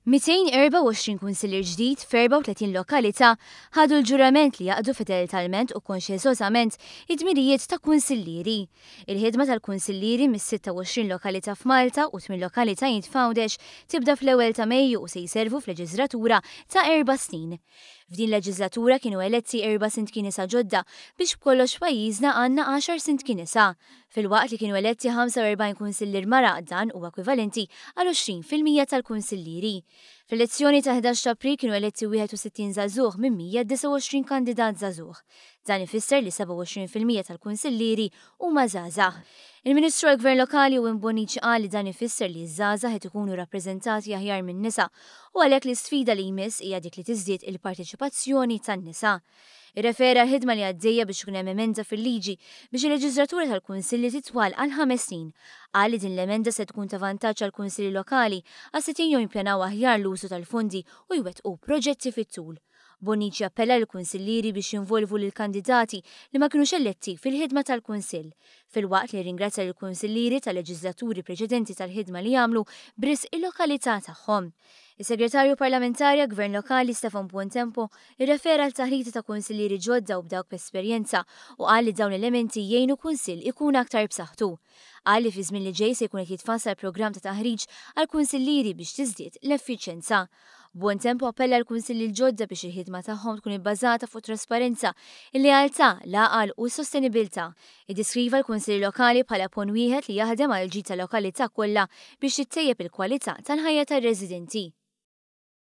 224 kunsillier ġdid f'34 lokalità ħadu l-ġurament li jaqdu fedeltalment u konxjenzożament id-dmirijiet ta' kunsillieri. Il-ħidma tal-kunsillieri mis-26 lokalità f'Malta u tmien lokalitajiet f'Għawdex tibda fl-ewwel ta' Mejju u se jservu f'leġiżratura ta' erba' snin. F'din leġiżlatura kienu eletti erba' sindki nisa ġodda biex b'kollox f'pajjiżna għandna għaxar sindki nisa. Filwaqt li kienu eletti 45 kunsillier mara, dan huwa ekwivalenti għal 20% tal-kunsillieri. Fl-elezzjoni tal-11 ta' April kienu eletti 61 żagħżugħ minn 129 kandidat żagħżugħ. Dan ifisser li 27% tal-kunsillieri huma żgħażagħ. Il-Ministru għall-Gvern Lokali Owen Bonnici qal li dan ifisser li ż-żgħażagħ qed ikunu rappreżentati aħjar min-nisa u għalhekk l-isfida li jmiss hija dik li tiżdied il-parteċipazzjoni tan-nisa. Irrefera għall-ħidma li għaddejja biex ikun hemm emenda fil-liġi biex il-leġiżlatura tal-kunsilli titwal għal ħames snin. Qal li din l-emenda se tkun ta' vantaġġ għall-kunsilli lokali għax se tgħinhom jippjanaw aħjar l-użu tal-fondi u jwettqu proġetti fit-tul. Bonnici appella lill-kunsillieri biex jinvolvu lill-kandidati li ma kinux eletti fil-ħidma tal-kunsill, filwaqt li rringrazzja lill-kunsillieri tal-leġiżlaturi preċedenti tal-ħidma li għamlu b'risq il-lokalità tagħhom. Is-Segretarju Parlamentari għall-Gvern Lokali Stefan Buontempo rrefera għal taħlita ta' kunsillieri ġodda u b'dawk b'esperjenza u qal li dawn l-elementi jgħinu kunsill ikun aktar b'saħħtu. Qal li fiż-żmien li ġej se jkun qed jitfassal programm ta' taħriġ għall-kunsillieri biex tiżdied l-effiċjenza. Buontempo appella għall-kunsilli l-ġodda biex il-ħidma tagħhom tkun ibbażata fuq trasparenza, il-lealtà, l-għaqal u s-sostenibilità. Iddeskriva l-Kunsilli Lokali bħala ponn wieħed li jaħdem għall-ġid tal-lokalità kollha biex tittejjeb il-kwalità tal-ħajja tar-residenti.